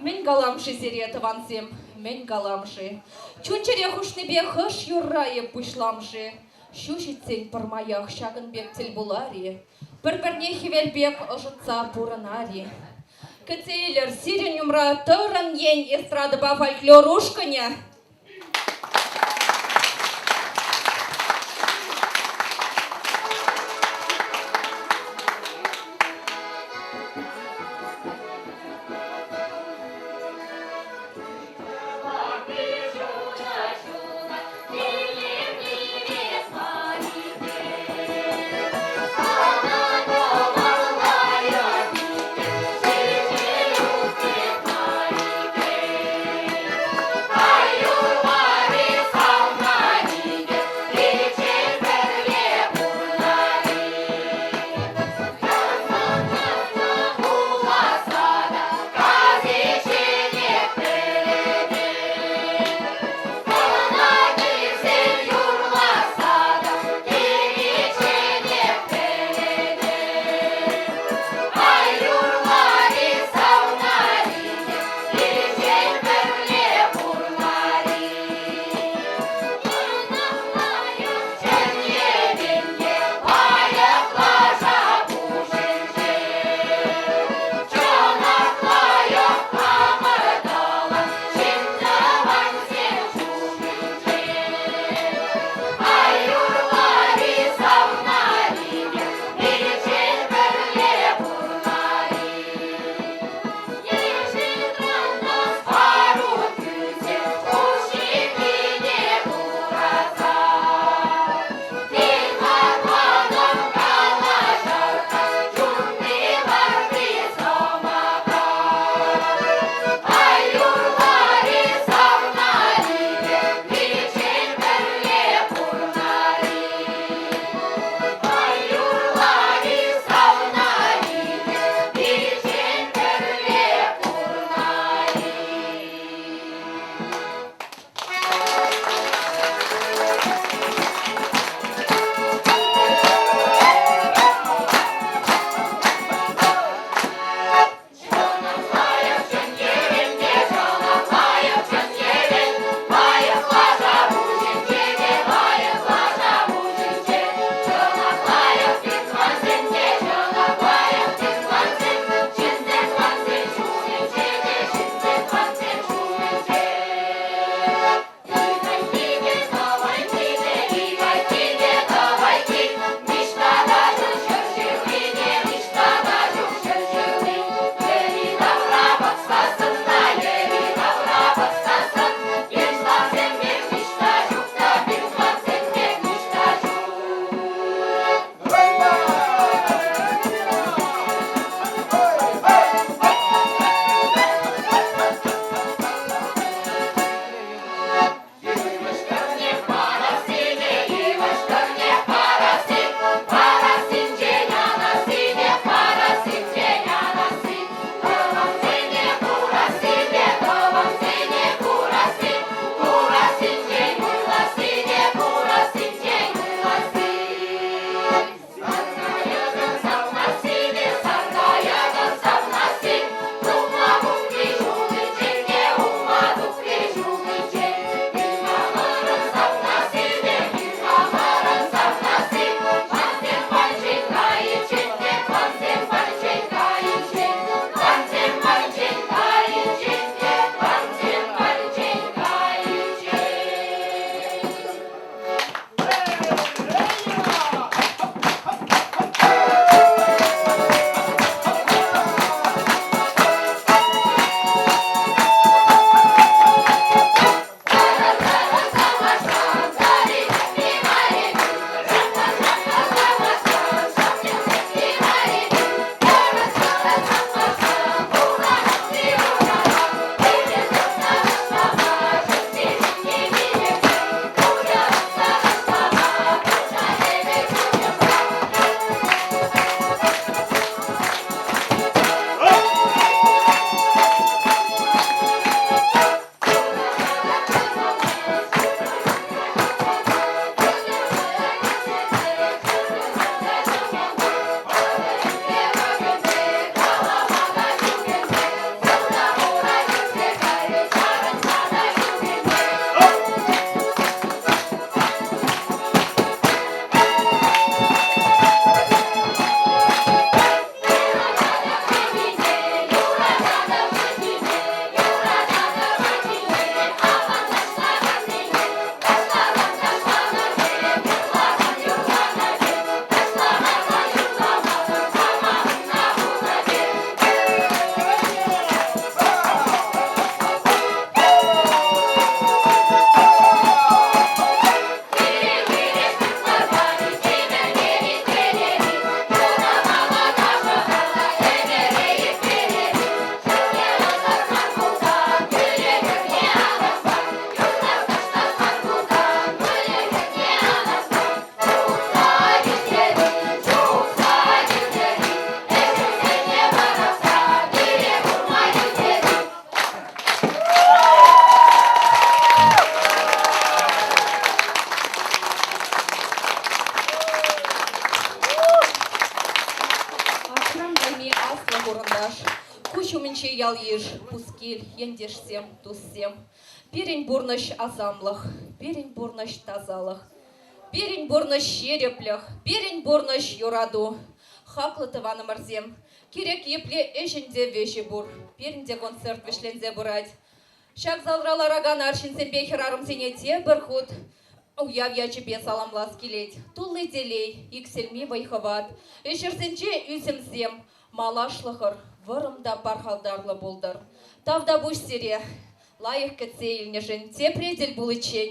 Мӗн калам-ши сире, тӑвансем, мӗн калам-ши? Чун-чӗре хушнипе хӑш юрра эп пуҫлам-ши? Ҫу ҫитсен пӗрмаях ҫакӑн пек тӗл пулар-и? Пӗр-пӗрне хӗвел пек ӑшӑтса пурӑнар-и? Кӗтсе илӗр, сирӗн умра Тӑрӑн ен эстрадӑпа фольклор ушкӑнӗ. тӑван-хурӑнташ, куҫ умӗнчи ял-йыш, пускил, ентешсем, туссем. Пирӗн пурнӑҫ асамлӑх, пирӗн пурнӑҫ тасалӑх, пирӗн пурнӑҫ ҫирӗплӗх, пирӗн пурнӑҫ юрату. Хаклӑ тӑванӑмӑрсем, кирек епле ӗҫӗн те вӗҫӗ пур. Пирӗн те концерт вӗҫленсе пырать. Ҫак залра ларакан арҫынсемпе хӗрарӑмсене тепӗр хут уяв ячӗпе саламлас килет. Тулли телей, иксӗлми вӑй-хӑват, ӗҫӗрсенче ӳсӗмсем, малашлӑхӑр вӑрӑм та пархатарлӑ пултӑр. Тавтапуҫ сире лайӑх кӗтсе илнӗшӗн. Тепре тӗл пуличчен.